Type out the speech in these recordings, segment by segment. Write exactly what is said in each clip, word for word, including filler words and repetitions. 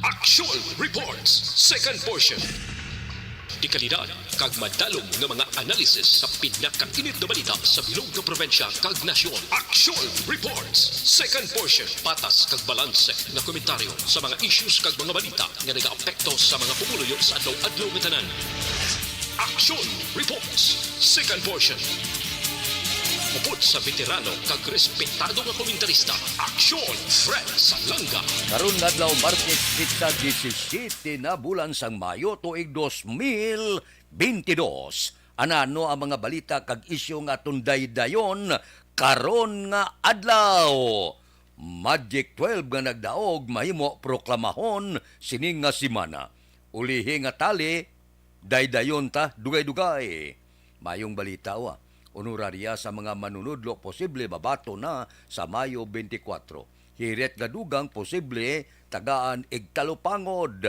Action Reports, second portion. Dekalidad kag madalom nga mga analisis sa pinakainit nga balita sa bilog nga probinsya kag nasyon. Action Reports, second portion. Patas kag balanse nga komentaryo sa mga issues kag mga balita nga nagaapekto sa mga pumuluyo sa adlaw-adlaw nga tanan. Action Reports, second portion. Upod sa veterano kag respetado nga komentarista, Action Fred Salanga. Karon nga adlaw, Martes, petsa disisiete na bulan sang Mayo, tuig dos mil bentidós. Anano ang mga balita kag isyu nga aton daydayon karon nga adlaw? Magic twelve nga nagdaog mahimo proklamahon sini nga semana. Ulihi nga tali, daydayon ta dugay-dugay. Mayong balita, wa. Honoraria sa mga manunudlo posible mabaton na sa Mayo twenty-four. Hirit nga dugang posible tagaan igtalupangod.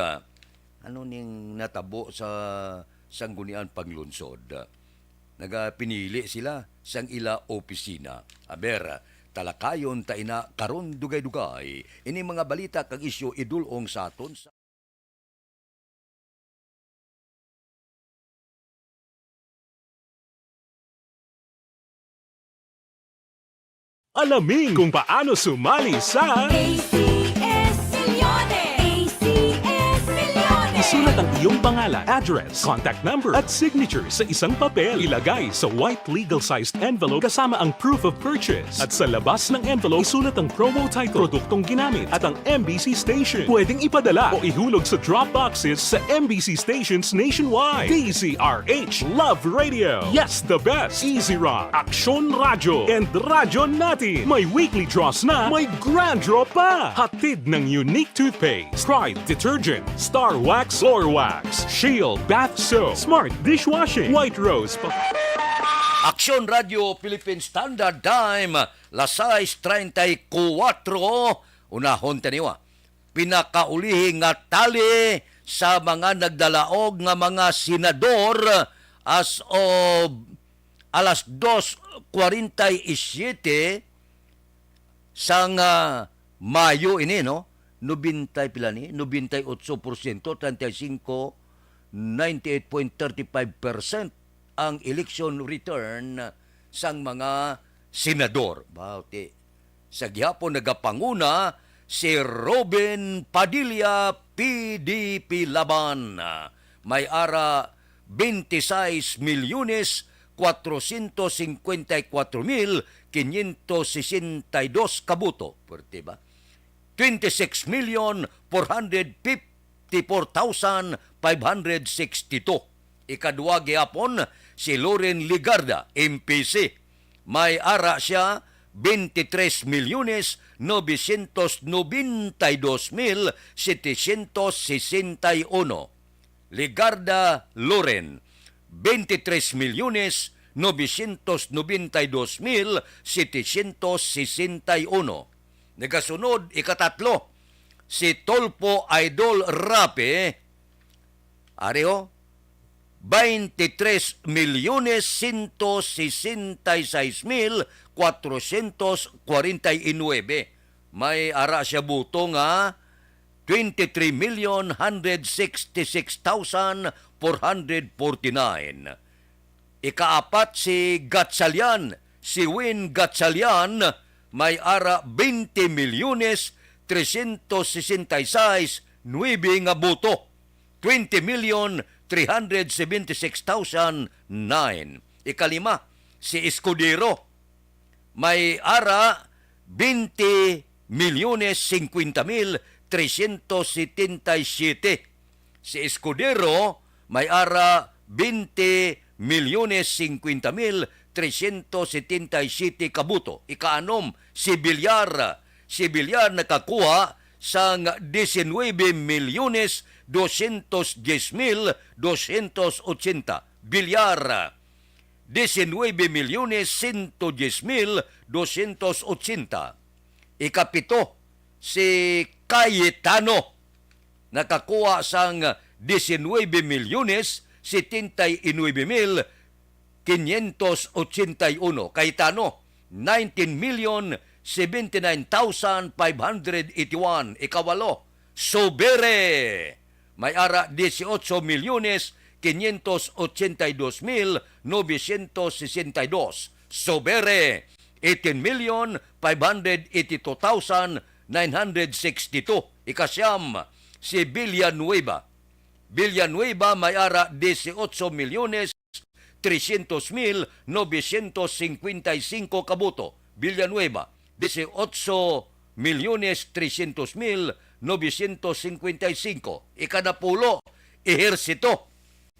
Ano ning natabo sa Sangguniang Panglungsod? Nagapinili sila sang ila opisina. Aber, talakayon ta ina karon dugay-dugay. Ini mga balita kag isyu idul-ong sa aton sa Alamin kung paano sumali sa A C S Milyones! A C S Milyones! Isulat ang iyong pangalan, address, contact number, at signature sa isang papel. Ilagay sa white legal-sized envelope kasama ang proof of purchase. At sa labas ng envelope, isulat ang promo title, produktong ginamit, at ang M B C station. Pwedeng ipadala o ihulog sa drop boxes sa M B C stations nationwide. D Z R H, Love Radio. Yes, the best. Easy Rock, Aksyon Radyo, and Radyo Natin. May weekly draws na, may grand draw pa. Hatid ng Unique Toothpaste, Pride Detergent, Star Wax, Floor Wax, Shield Bath Soap, Smart Dishwashing, White Rose pa. Aksyon Radyo Philippine Standard Time, las sais treinta y cuatro. Unahon ta niwa. Pinakaulihi nga tali sa mga nagdalaog nga mga senador as of alas dos cuarenta y siete sang, ah, Mayo ini, no? Nobenta y pila ni? Nobenta y ocho porsyento, treinta y cinco, ninety-eight point thirty-five percent ang election return sang mga senador. Bawti. Sa gihapon nagapanguna si Robin Padilla, P D P Laban. May ara twenty-six milyones cuatrocientos cincuenta y cuatro mil quinientos sesenta y dos ka boto. Puwerte ba? Twenty-six million four hundred fifty-four thousand five hundred sixty-two. Ikadua gihapon si Loren Legarda, M P C. May ara sia twenty-three milyones novecientos nobenta y dos mil setecientos sesenta y uno. Legarda Loren, twenty-three milyones novecientos nobenta y dos mil setecientos sesenta y uno. Nagasunod, ikatatlo, si Tulfo Idol Rapi, ari, oh, twenty-three milyones ciento sesenta y seis mil cuatrocientos cuarenta y nueve. May ara sia boto nga twenty-three million hundred sixty-six thousand four hundred forty-nine. Ikaapat si Gatchalian, si Win Gatchalian, may ara twenty milyones trescientos sesenta y seis nuebe nga boto, twenty million three hundred seventy-six thousand nine. Ikalima, si Escudero, may ara twenty milyones cincuenta mil trescientos setenta y siete. Si Escudero may ara twenty milyones cincuenta mil trescientos setenta y siete ka boto. Ikaanom, si Villar. Si Villar nakakuha sang diecinuebe milyones doscientos diez mil doscientos ochenta. Villar, diecinuebe milyones ciento diez mil doscientos ochenta. Ikapito, si Cayetano, nakakuha sang diecinuebe milyones setenta y nuebe mil quinientos ochenta y uno. Cayetano, nineteen million seventy-nine thousand five hundred eighty-one. Ikawalo, Subiri, may ara dieciocho milyones quinientos ochenta y dos mil novecientos sesenta y dos. Subiri, eighteen million five hundred eighty-two thousand nine hundred sixty-two. Ikasyam, si Villanueva. Villanueva may ara dieciocho milyones trescientos mil novecientos cincuenta y cinco ka boto. Villanueva, dieciocho milyones trescientos mil novecientos cincuenta y cinco. Ikanapulo, Ejercito.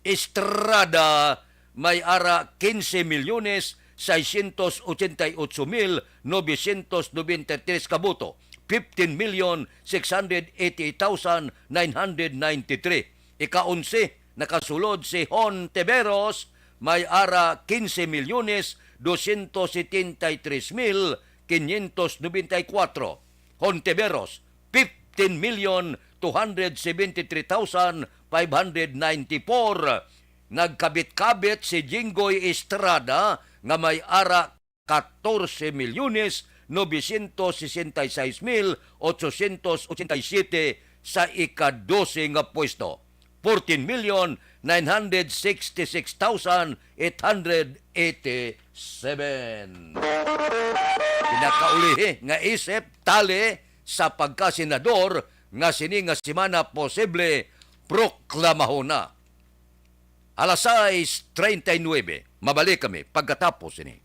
Estrada may ara quince milyones seiscientos ochenta y ocho mil novecientos noventa y tres ka boto, fifteen million six hundred eighty-eight thousand nine hundred ninety-three. Ika-onse, nakasulod si Hontiveros, may ara quince milyones doscientos setenta y tres mil quinientos noventa y cuatro. Hontiveros, fifteen million two hundred seventy-three thousand five hundred ninety-four. Nagkabit-kabit si Jinggoy Estrada nga may ara catorce milyones novecientos sesenta y seis mil ochocientos ochenta y siete sa ika-dose nga pwesto, fourteen million nine hundred sixty-six thousand eight hundred eighty-seven. Pinakaulihi nga isip tali sa pagkasenador nga sini nga semana posible proklamahon na. Alas sais treinta y nuebe. Mabalik kami pagkatapos sini.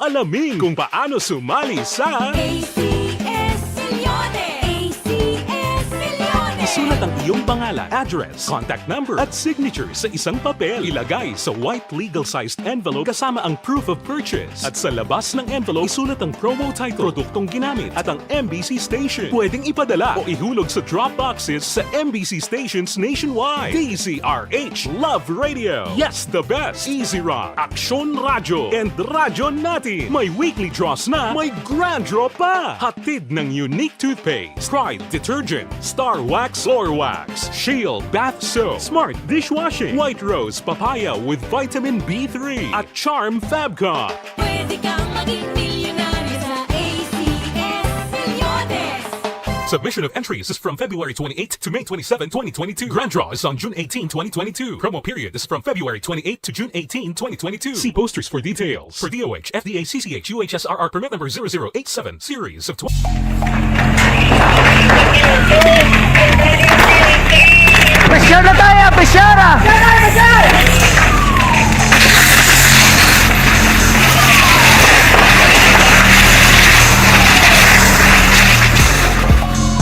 Alamin kung paano sumali sa A C S Milyones! A C S Milyones! Isulat ang iyong pangalan, address, contact number, at signature sa isang papel. Ilagay sa white legal-sized envelope kasama ang proof of purchase. At sa labas ng envelope, isulat ang promo title, produktong ginamit, at ang M B C station. Pwedeng ipadala o ihulog sa drop boxes sa M B C stations nationwide. D Z R H Love Radio. Yes, the best. Easy Rock, Aksyon Radyo, and Radyo Natin. May weekly draws na, may grand draw pa. Hatid ng Unique Toothpaste, Pride Detergent, Star Wax Floor Wax, Shield Bath Soap, Smart Dishwashing, White Rose Papaya with Vitamin B three, at Charm Fabcon. Pwede kang maging milyonaryo sa A C S Milyones. Submission of entries is from February twenty-eighth to May twenty-seven, twenty twenty-two. Grand draw is on June eighteen, twenty twenty-two. Promo period is from February twenty-eighth to June eighteen, twenty twenty-two. See posters for details. For D O H, F D A, C C H, U H S R R permit number zero zero eight seven, series of twenty. Pressure na tayo, pressure na!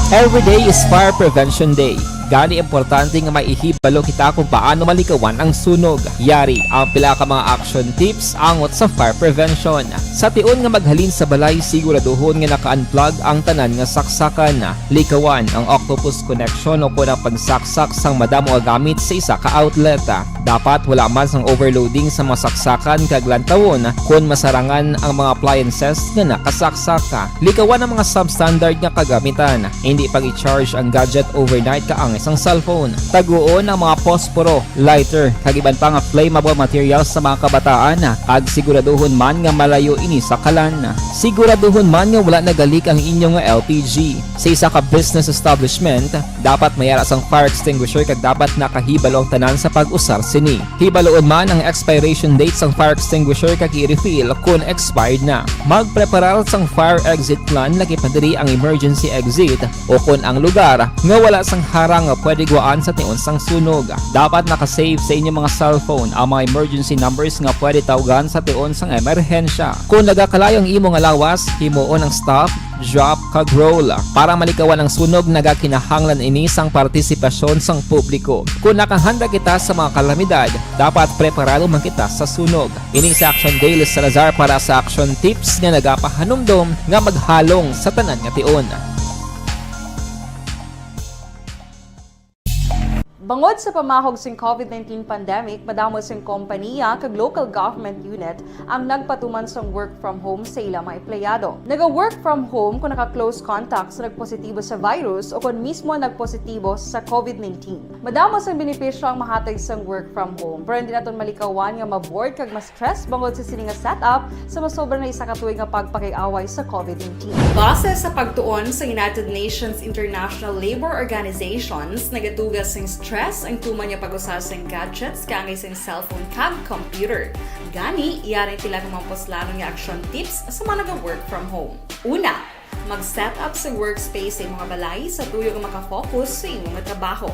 Every day is Fire Prevention Day. Gani, importante nga may ihibalo kita kung paano malikawan ang sunog. Yari ang pila ka mga action tips angot sa fire prevention. Sa tion nga maghalin sa balay, siguraduhon nga naka-unplug ang tanan nga saksakan. Likawan ang octopus connection o kon ang pagsaksak sang madamo nga gamit sa isa ka outlet. Dapat wala man sang overloading sa mga saksakan kag lantawon kon masarangan ang mga appliances nga nakasaksak. Likawan ang mga substandard nga kagamitan. Hindi pag-i-charge ang gadget overnight kaangay sang cellphone. Taguon ang mga posporo, lighter, kag iban pa nga flammable materials sa mga kabataan, kag siguraduhon man nga malayo ini sa kalan. Siguraduhon man nga wala nagalik ang inyo nga L P G. Sa isa ka business establishment, dapat may ara sang fire extinguisher kag dapat nakahibalo ang tanan sa pag-usar sini. Hibaluon man ang expiration date sang fire extinguisher kag i-refill kon expired na. Magpreparar sang fire exit plan, laki pa diri ang emergency exit o kon ang lugar nga wala sang harang nga pwede gwaan sa tion sang sunog. Dapat naka-save sa inyo mga cellphone ang mga emergency numbers nga pwede tawgan sa tion sang emerhensya. Kon nagakalayo ang imo nga lawas, himuon ang stop, drop, kag roll. Para malikawan ang sunog, nagakinahanglan ini sang partisipasyon sang publiko. Kon nakahanda kita sa mga kalamidad, dapat preparado man kita sa sunog. Ini si Action Daily Salazar para sa Action Tips nga nagapahanumdom nga maghalong sa tanan nga tion. Bangod sa pamahog sing COVID nineteen pandemic, madamo sing kompaniya kag local government unit ang nagpatuman sang work from home sa ila mga empleyado. Naga-work from home kung naka-close contact sa nagpositibo sa virus o kon mismo nagpositibo sa COVID nineteen. Madamo sang benepisyo ang mahatag sang work from home, pero hindi naton malikawan nga ma-bored kag ma-stress bangod sa sini nga setup sa masobra na isa ka tuig nga pagpakig-away sa COVID nineteen. Base sa pagtuon sa United Nations International Labour Organizations, nagatuga sing stress ang tuman nga pag-usa sing gadgets kaangay sing cellphone kag computer. Gani, yari ang pila ka mga puslanon nga action tips sa mga naga-work from home. Una, mag-set up sa workspace sa imong balay sa tuyo nga makafocus sa imong trabaho.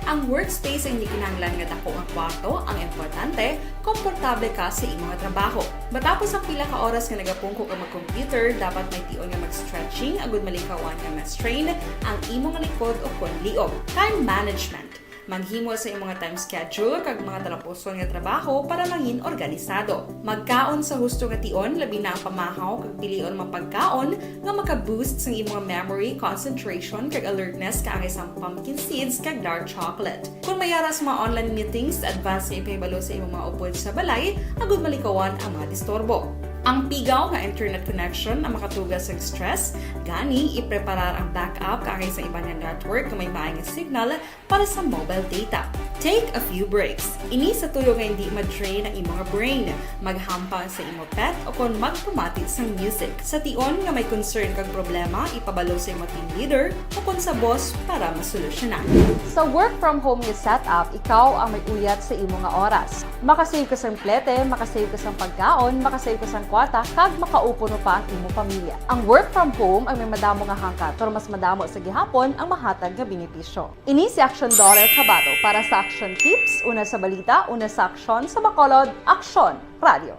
Ang workspace ay hindi kinahanglan nga dako nga kwarto ang importante, komportable ka sa imong trabaho. Matapos ang pila ka oras nga nagapungko ka mag-computer, dapat may tion nga mag-stretching agud malikawan nga ma-strain ang imong likod o kon liog. Time management. Maghimo sa imong time schedule kag mga talapuson nga trabaho para mangin organisado. Magkaon sa husto nga tion, labi na ang pamahaw kag pilion mga pagkaon nga maka-boost sang imong memory, concentration, kag alertness kaangay sang pumpkin seeds kag dark chocolate. Kon may ara sa mga online meetings, advance nga ipahibalo sa imong mga upod sa balay agud malikawan ang mga disturbo. Ang pigaw nga internet connection ang makatuga sang stress, gani ipreparar ang backup kaangay sa iban nga network nga may maay nga signal para sa mobile data. Take a few breaks. Ini sa tuyo nga hindi ma-drain ang imong brain. Maghampang sa imo pet o kon magpamati sang music. Sa tion nga may concern kag problema, ipabalo sa imo team leader o kon sa boss para masolusyonan. Sa work from home nga setup, ikaw ang may uyat sa imo nga oras. Makasave ka sang plete, makasave ka sang pagkaon, makasave ka sang kwarta, kag makaupod pa ang imo pamilya. Ang work from home ang may madamo nga hangkat, pero mas madamo sa gihapon ang mahatag nga benepisyo. Ini si Action Daughter Kabato para sa Action Tips, una sa balita, una sa aksyon, sa Bacolod, Aksyon Radio.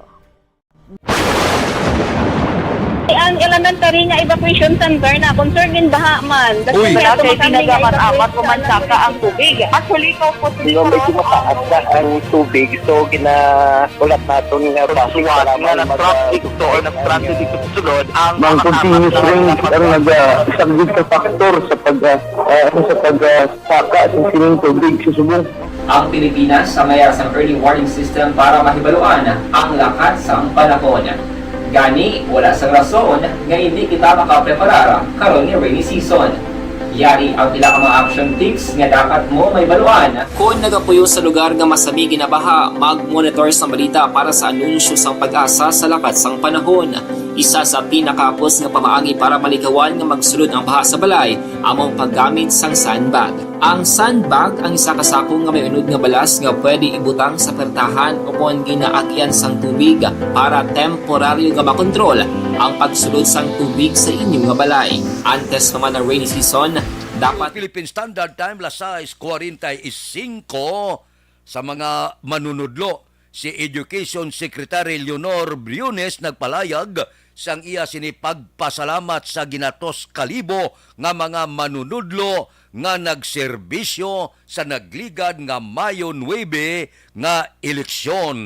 Ang elementary nga evacuation center na concern in baha man. Uy. Wala kay tinaga man amat o mansaka ang tubig. Actually, ikaw po, Di ba, medyo mataas na ang tubig, so ginahulat naton nga basi nga para na mag-, nag-traffic to or nag-traffic dito sa sulod, ang Ang continuous rain ang nag-, ah, isa gid ka factor sa pag, ah, ah, sa pag, ah, saka sa sining tubig sa subong. Ang Pilipinas sa mayar sang early warning system para mahibaluan ang lakat sang panahon. Gani, wala sang rason nga hindi kita makapreparar karon nga rainy season. Yari ang pila ka mga action tips nga dapat mo mahibaluan. Kon nagapuyo sa lugar nga masami ginabaha, mag-monitor sang balita para sa anunsyo sang PAGASA sa lakat sang panahon. Isa sa pinakahapos nga pamaagi para malikawan nga magsulod ang baha sa balay amo ang paggamit sang sandbag. Ang sandbag ang isa ka sako nga may unod nga balas nga pwede ibutang sa pertahan o kon ginaagyan sang tubig para temporaryo nga makontrol ang pagsulod sang tubig sa inyo nga balay. Antes pa man ang rainy season, dapat Philippine Standard Time, las sais cuarenta y cinco. Sa mga manunudlo, si Education Secretary Leonor Briones nagpalayag sang iya sini pagpasalamat sa ginatos ka libo nga mga manunudlo nga nagserbisyo sa nagligad nga Mayo nuebe nga eleksyon.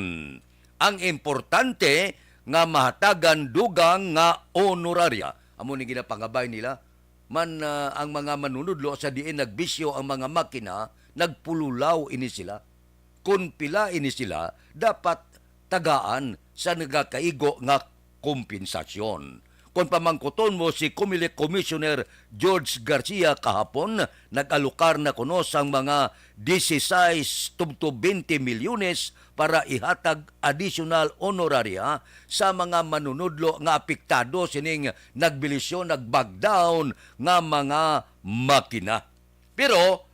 Ang importante nga mahatagan dugang nga honorarya. Amo ni ginapangabay nila. Man, ah, ang mga manunudlo sa diin nagbisyo ang mga makina, nagpululaw ini sila. Kon pila ini sila, dapat tagaan sa nagakaigo nga kompensasyon. Kon pamangkuton mo si Comelec Commissioner George Garcia kahapon, nag-alokar na kuno sang mga dieciséis tubtob twenty milyones para ihatag additional honoraria sa mga manunudlo nga apektado sining nagbilisyo, nag-bag down nga mga makina. Pero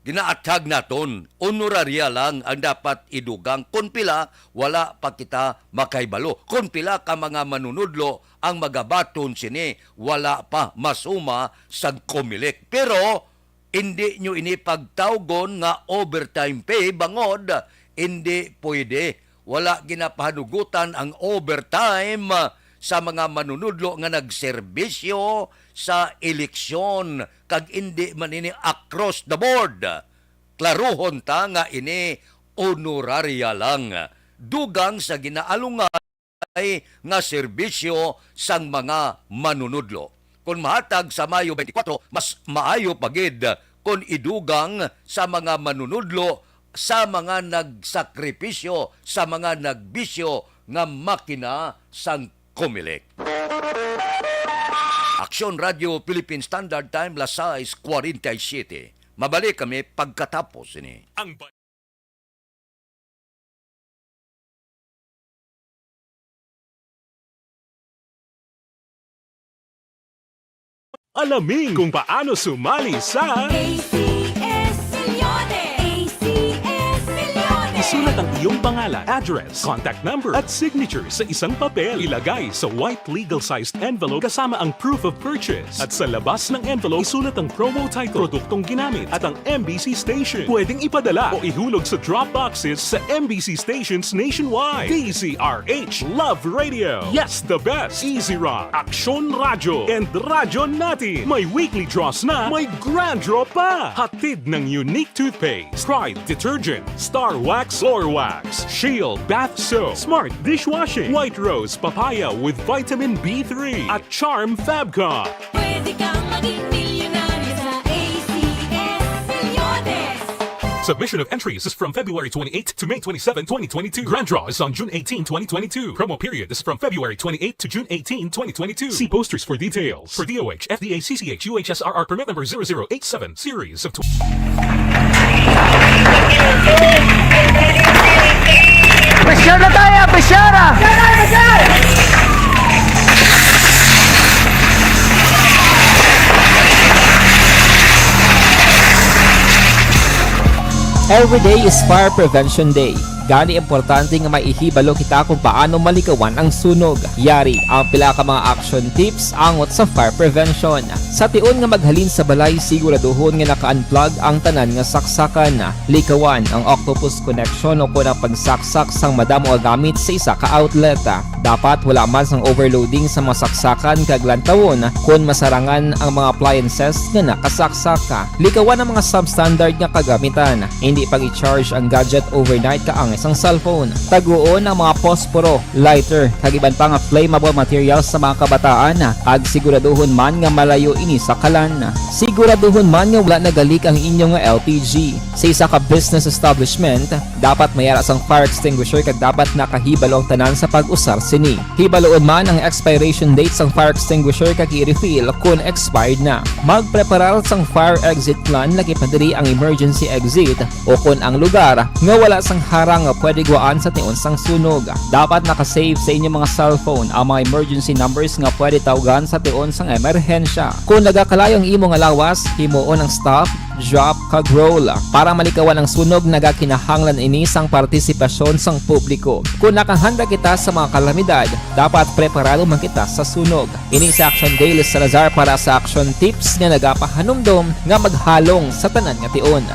ginaathag naton, honoraria lang ang dapat idugang. Kon pila, wala pa kita makahibalo. Kon pila ka mga manunudlo ang magabaton sini, wala pa masuma sang Comelec. Pero indi nyo ini pagtawgon nga overtime pay, bangod indi pwede. Wala ginapahanugutan ang overtime sa mga manunudlo nga nagserbisyo sa eleksyon, kag indi man ini across the board. Klaruhon ta nga ini honoraria lang, dugang sa ginaalungan nga serbisyo sang mga manunudlo. Kon mahatag sa Mayo twenty-four, mas maayo pa gid kon idugang sa mga manunudlo, sa mga nagsakripisyo, sa mga nagbisyo nga makina sang Comelec. Aksyon Radio Philippine Standard Time, las sais cuarenta y siete. Mabalik kami pagkatapos ini. Ang ba- Alamin kung paano sumali sa A C S Millones. A C S Millones. Isulat ang iyong pangalan, address, contact number, at signature sa isang papel. Ilagay sa white legal-sized envelope kasama ang proof of purchase. At sa labas ng envelope, isulat ang promo title, produktong ginamit, at ang M B C station. Pwedeng ipadala o ihulog sa drop boxes sa M B C stations nationwide. D Z R H Love Radio. Yes, the best. Easy Rock, Aksyon Radyo, and Radyo Natin. May weekly draws na, may grand draw pa. Hatid ng Unique Toothpaste, Pride Detergent, Star Wax Floor Wax, Shield Bath Soap, Smart Dishwashing, White Rose Papaya with Vitamin B three, at Charm Fabcon. Pwede kang maging milyonaryo sa A C S Millones. Submission of entries is from February twenty-eighth to May twenty-seven, twenty twenty-two. Grand draw is on June eighteen, twenty twenty-two. Promo period is from February twenty-eighth to June eighteen, twenty twenty-two. See posters for details. For D O H, F D A, C C H, U H S R R permit number zero zero eight seven, series of tw- Pressure na tayo, pressure na! Every day is Fire Prevention Day. Gani, importante nga may ihibalo kita kung paano malikawan ang sunog. Yari ang pila ka mga action tips angot sa fire prevention. Sa tion nga maghalin sa balay, siguraduhon nga naka-unplug ang tanan nga saksakan. Likawan ang octopus connection o kon ang pagsaksak sang madamo nga gamit sa isa ka outlet. Dapat wala man sang overloading sa mga saksakan kag lantawon kon masarangan ang mga appliances nga nakasaksak. Likawan ang mga substandard nga kagamitan. Indi pag-i-charge ang gadget overnight kaangay sang cellphone. Taguon ang mga posporo, lighter, kag iban pa nga flammable materials sa mga kabataan, kag siguraduhon man nga malayo ini sa kalan. Siguraduhon man nga wala nagalik ang inyo nga L P G. Sa isa ka business establishment, dapat may ara sang fire extinguisher kag dapat nakahibalo ang tanan sa pag-usar sini. Hibaloon man ang expiration date sang fire extinguisher kag i-refill kon expired na. Magpreparar sang fire exit plan, lakip na diri ang emergency exit o kon ang lugar nga wala sang harang nga pwede guwaan sa tion sang sunog. Dapat naka-save sa inyo mga cellphone ang mga emergency numbers nga pwede tawgan sa tion sang emerhensya. Kon nagakalayo ang imo nga lawas, himuon ang stop, drop, kag roll. Para malikawan ang sunog, nagakinahanglan ini sang partisipasyon sang publiko. Kon nakahanda kita sa mga kalamidad, dapat preparado man kita sa sunog. Ini si Action Dale Salazar para sa Action Tips nga nagapahanumdom nga maghalong sa tanan nga tion.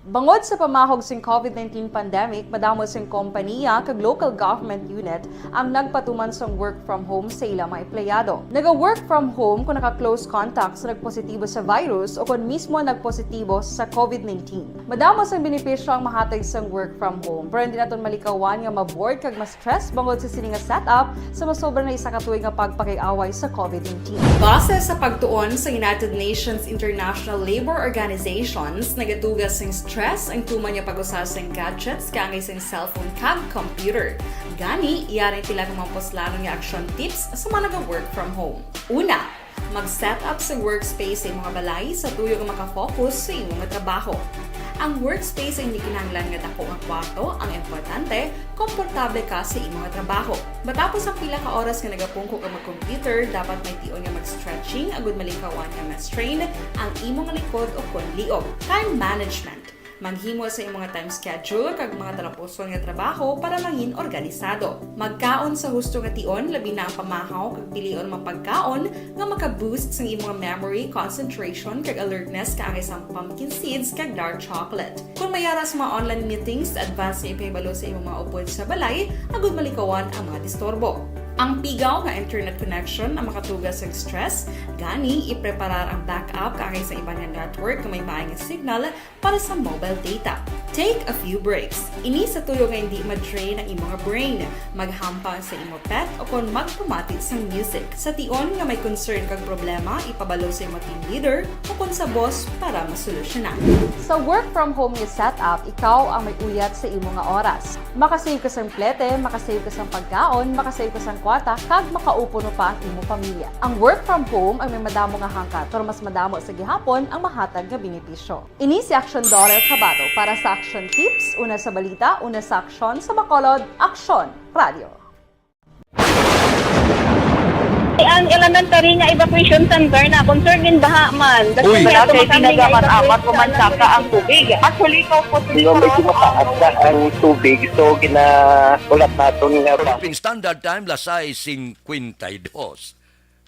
Bangod sa pamahog sing covid nineteen pandemic, madamo sing kompaniya kag local government unit ang nagpatuman sang work from home sa ila mga empleyado. Naga-work from home kon naka-close contact sa nagpositibo sa virus o kon mismo nagpositibo sa covid nineteen. Madamo sang benepisyo ang mahatag sang work from home, pero hindi naton malikawan nga ma-bored kag ma-stress bangod sa sini nga setup sa masobra na isa ka tuig nga pagpakig-away sa covid nineteen. Base sa pagtuon sa United Nations International Labour Organizations, nagaduga sing stress ang tuman nga pag-usa sing gadgets kaangay sing cellphone kag computer. Gani, yari pila ka mga puslanon nga action tips sa mga naga-work from home. Una, mag-set up sa workspace sa imong balay sa tuyo nga maka-focus sa imo nga trabaho. Ang workspace ay hindi kinahanglan nga dako nga kwarto, ang importante, komportable ka sa imo nga trabaho. Matapos ang pila ka oras nga nagapungko ka mag-computer, dapat may tion nga mag-stretching agud malikawan nga ma-strain ang imo nga likod o kon liog. Time management. Maghimo sa imong nga time schedule kag mga talapuson nga trabaho para mangin organisado. Magkaon sa husto nga tion, labi na ang pamahaw, kag pilion ang mga pagkaon nga maka-boost sang imong memory, concentration, kag alertness, kaangay sang pumpkin seeds kag dark chocolate. Kon may ara sa mga online meetings, advance nga ipahibalo sa imong mga upod sa balay agud malikawan ang mga disturbo. Ang pigaw nga internet connection ang makatuga sa stress, gani ipreparar ang backup kaangay sa iban nga network nga may maay nga signal para sa mobile data. Take a few breaks. Ini sa tuyo nga hindi ma-drain ang imo nga brain, maghampang sa imo pet o kon magpamati sang music. Sa tion nga may concern kag problema, ipabalo sa imo team leader o kon sa boss para masolusyonan. Sa work from home nga setup, ikaw ang may uyat sa imo nga oras. Makasave ka sang plete, makasave ka sang pagkaon, makasave ka sang kwarta, kag makaupo no pa ang imo pamilya. Ang work from home ang may madamo nga hangkat, pero mas madamo sa gihapon ang mahatag nga benepisyo. Ini si Action Daughter Kabato para sa Action Tips, una sa balita, una sa aksyon, sa Bacolod, Aksyon Radio. Ang elementary nga evacuation center na concern in baha man. Uy. Wala kay ginagamat-amat o mansaka ang tubig. Actually, ikaw po, medyo mataas na ang tubig, so ginaulat naton nga ba. Philippine Standard Time, las sais cincuenta y dos.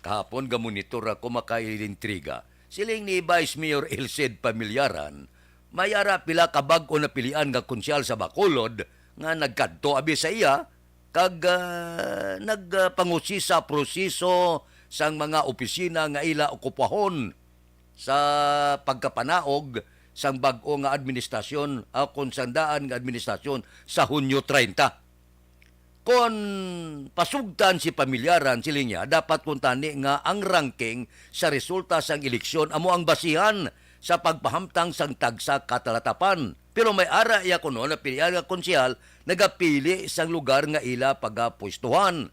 Kahapon, gamonitor ako, makailintriga. Siling ni Vice Mayor Elcid Pamilyaran, may ara pila ka bag-o napilian nga konsyal sa Bacolod nga nagkadto abi sa iya kag, ah, nagpangusi sa proseso sang mga opisina nga ila okupahon sa pagkapanaog sang bag-o nga administrasyon, ah, kon sang daan nga administrasyon sa Hunyo treinta. Kon pasugtan si Pamilyaran, siling niya, dapat kuntani nga ang ranking sa resulta sang eleksyon amo ang basihan sa pagpahamtang sang tagsa ka talatapan. Pero may ara iya kuno napilian nga konsehal nagapili sang lugar nga ila pagapwestuhan.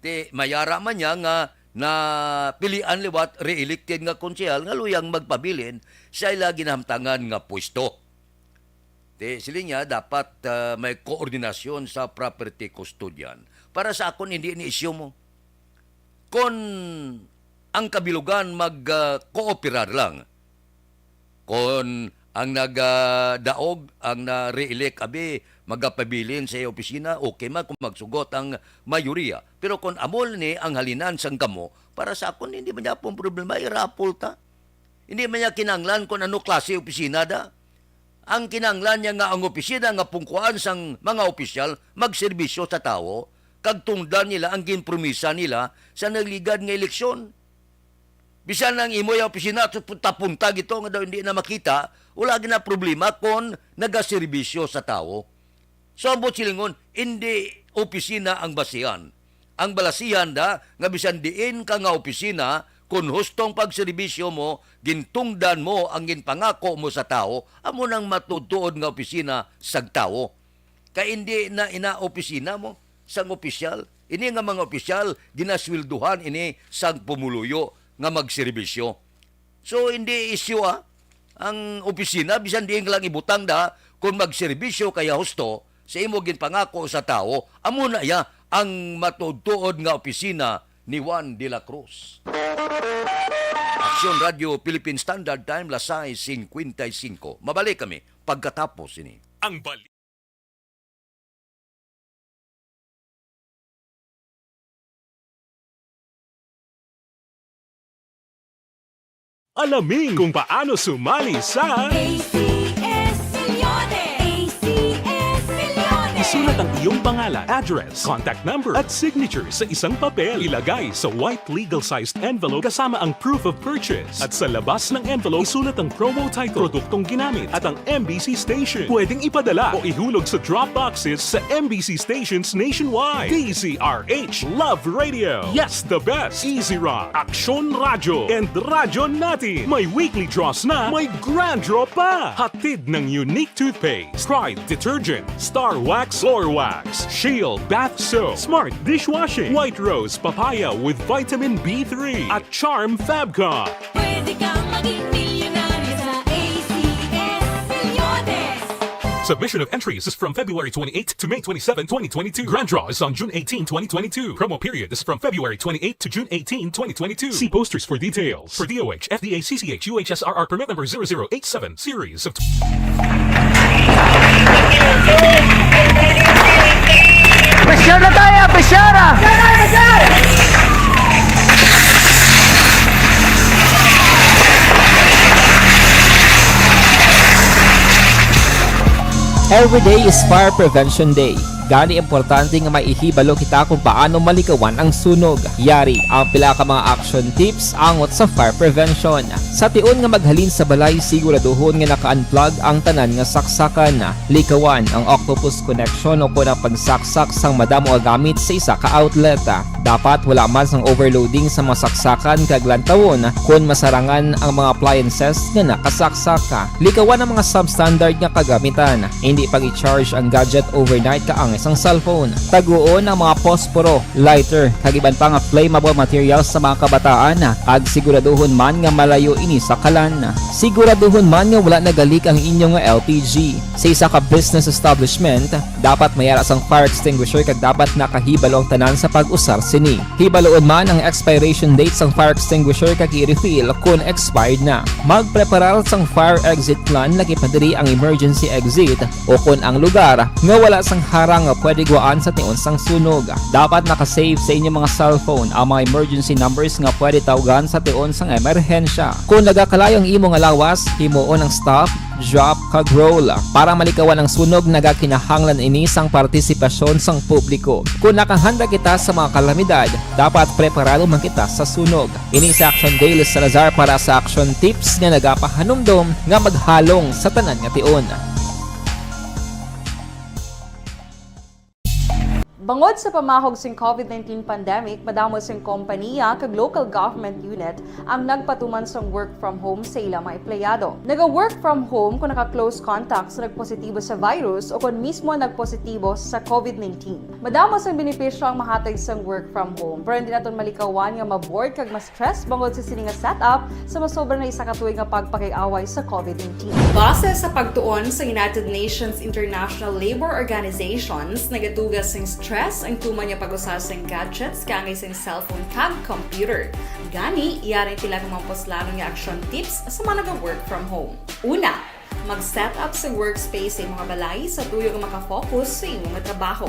Ti, may ara man niya nga napilian liwat re-elected nga konsehal nga luyang magpabilin sa ila ginahamtangan nga pwesto. Ti, siling niya, dapat, ah, may koordinasyon sa property custodian. Para sa akon, hindi ni isyu mo. Kon ang kabilugan mag, ah, kooperar lang, kon ang nagadaog, ang na-re-elect, abi, magapabilin sa iya opisina, okay man kung magsugot ang mayoriya. Pero kon amo ni ang halinan sang kamo, para sa akon, hindi man niya pong problema, i-raffle ta. Hindi man niya kinahanglan kung ano klase opisina da. Ang kinahanglan niya nga ang opisina nga pungkuan sang mga opisyal magserbisyo sa tawo, kag tungdan nila ang ginpromisa nila sa nagligad nga eleksyon. Bisan ang imo yung opisina, punta-punta gito nga daw hindi na makita, wala gina problema kon nagaserbisyo sa tawo. So, ang buot silingon, indi opisina ang basihan. Ang balasihan da nga bisan diin ka nga opisina, kon hustong pagserbisyo mo, gintungdan mo ang ginpangako mo sa tawo, amo nang matuod-tuod nga opisina sang tawo. Kay indi na ina opisina mo sang opisyal. Ini nga mga opisyal, ginasweldohan ini sang pumuluyo nga magserbisyo. So, hindi isyu, ah, ang opisina, bisan diin ka lang ibutang da, kung magserbisyo kaya husto sa imo ginpangako sa tawo, amo na iya ang matuod-tuod nga opisina ni Juan de la Cruz. Aksyon Radio Philippine Standard Time, las sais cincuenta y cinco. Mabalik kami pagkatapos ini. Ang bali- Alamin kung paano sumali sa A C S Milyones! A C S Milyones! Isulat ang iyong pangalan, address, contact number, at signature sa isang papel. Ilagay sa white legal-sized envelope kasama ang proof of purchase. At sa labas ng envelope, isulat ang promo title, produktong ginamit, at ang M B C station. Pwedeng ipadala o ihulog sa drop boxes sa M B C stations nationwide. D Z R H Love Radio. Yes, the best. Easy Rock, Aksyon Radyo, and Radyo Natin. May weekly draws na, may grand draw pa. Hatid ng Unique Toothpaste, Pride Detergent, Star Wax, Floor Wax, Shield Bath Soap, Smart Dishwashing, White Rose Papaya with Vitamin B three, at Charm Fabcon. Pwede kang maging milyonaryo sa A C S Milyones. Submission of entries is from February twenty-eighth to May twenty-seven, twenty twenty-two. Grand draw is on June eighteen, twenty twenty-two. Promo period is from February twenty-eighth to June eighteen, twenty twenty-two. See posters for details. For D O H, F D A, C C H, U H S R R permit number zero zero eight seven, series of Pressure na tayo! Pressure na! Every day is Fire Prevention Day. Gani, importante nga maihibalo kita kung paano malikawan ang sunog. Yari ang pila ka mga action tips angot sa fire prevention. Sa tion nga maghalin sa balay, siguraduhon nga naka-unplug ang tanan nga saksakan. Likawan ang octopus connection o kon ang pagsaksak sang madamo nga gamit sa isa ka outlet. Dapat wala man sang overloading sa mga saksakan kag lantawon kon masarangan ang mga appliances nga nakasaksak. Likawan ang mga substandard nga kagamitan. Hindi pag-i-charge ang gadget overnight kaangay sang cellphone. Taguon ang mga posporo, lighter, kag iban pa nga flammable materials sa mga kabataan, kag siguraduhon man nga malayo ini sa kalan. Siguraduhon man nga wala nagalik ang inyo nga L P G. Sa isa ka business establishment, dapat may ara sang fire extinguisher kag dapat nakahibalo ang tanan sa pag-usar sini. Hibaluon man ang expiration date sang fire extinguisher kag i-refill kon expired na. Magpreparar sang fire exit plan, lagi pa diri ang emergency exit o kon ang lugar nga wala sang harang nga pwede gwaan sa tion sang sunog. Dapat naka-save sa inyo mga cellphone ang mga emergency numbers nga pwede tawgan sa tion sang emerhensya. Kon nagakalayo ang imo nga lawas, himuon ang stop, drop, kag roll. Para malikawan ang sunog, nagakinahanglan ini sang partisipasyon sang publiko. Kon nakahanda kita sa mga kalamidad, dapat preparado man kita sa sunog. Ini si Action Dale Salazar para sa Action Tips nga nagapahanumdom nga maghalong sa tanan nga tion. Bangod sa pamahog sing COVID nineteen pandemic, madamo sing kompaniya kag local government unit ang nagpatuman sang work from home sa ila mga empleyado. Naga-work from home kung naka-close contact sa nagpositibo sa virus o kon mismo nagpositibo sa COVID nineteen. Madamo sang benepisyo ang mahatag sang work from home, pero hindi naton malikawan nga ma-bored kag ma-stress bangod sa sini nga setup sa masobra na isa ka tuig nga pagpakig-away sa COVID nineteen. Base sa pagtuon sa United Nations International Labour Organizations, nagatuga sing stress ang tuman nga pag-usa sing gadgets kaangay sing cellphone kag computer. Gani, yari ang pila ka mga puslanon nga action tips sa mga naga-work from home. Una, mag-set up sa workspace sa imong balay sa tuyo nga makafocus sa imo nga trabaho.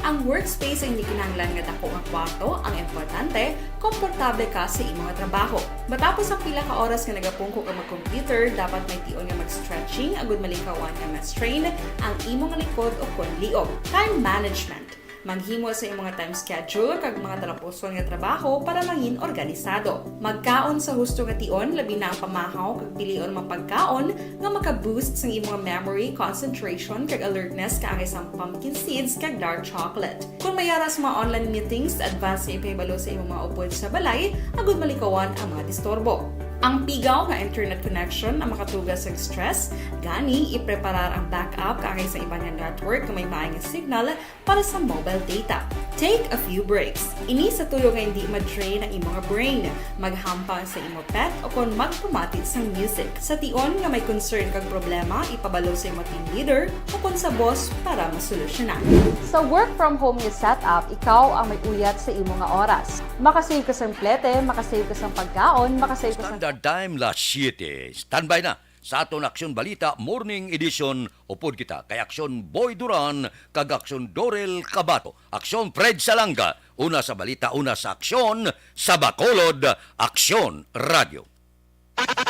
Ang workspace ay hindi kinahanglan nga dako nga kwarto, ang importante, komportable ka sa imo nga trabaho. Matapos ang pila ka oras nga nagapungko ka mag-computer, dapat may tion nga mag-stretching agud malikawan nga ma-strain ang imo nga likod o kon liog. Time management. Maghimo sa imo nga time schedule kag mga talapuson nga trabaho para mangin organisado. Magkaon sa husto nga tion, labi na ang pamahaw kag pilion mga pagkaon nga maka-boost sang imo nga memory, concentration, kag alertness kaangay sang pumpkin seeds kag dark chocolate. Kon may ara sa mga online meetings, advance nga ipahibalo sa imo mga upod sa balay agud malikawan ang mga disturbo. Ang pigaw nga internet connection ang makatuga sa stress, gani ipreparar ang backup kaangay sa iban nga network nga may maay nga signal para sa mobile data. Take a few breaks. Ini sa tuyo nga hindi ma-drain ang imo nga brain. Maghampang sa imo pet o kon magpamati sang music. Sa tion nga may concern kag problema, ipabalo sa imo team leader o kon sa boss para masolusyonan. Sa work from home nga setup, ikaw ang may uyat sa imo nga oras. Makasave ka sang plete, makasave ka sang pagkaon, makasave ka sang Standard Time, las siete. Standby na sa aton Aksyon Balita Morning Edition. Upod kita kay Aksyon Boy Duran kag Aksyon Dorel Cabato. Aksyon Fred Salanga, una sa balita, una sa aksyon, sa Bacolod, Aksyon Radio.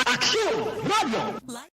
Aksyon Radio.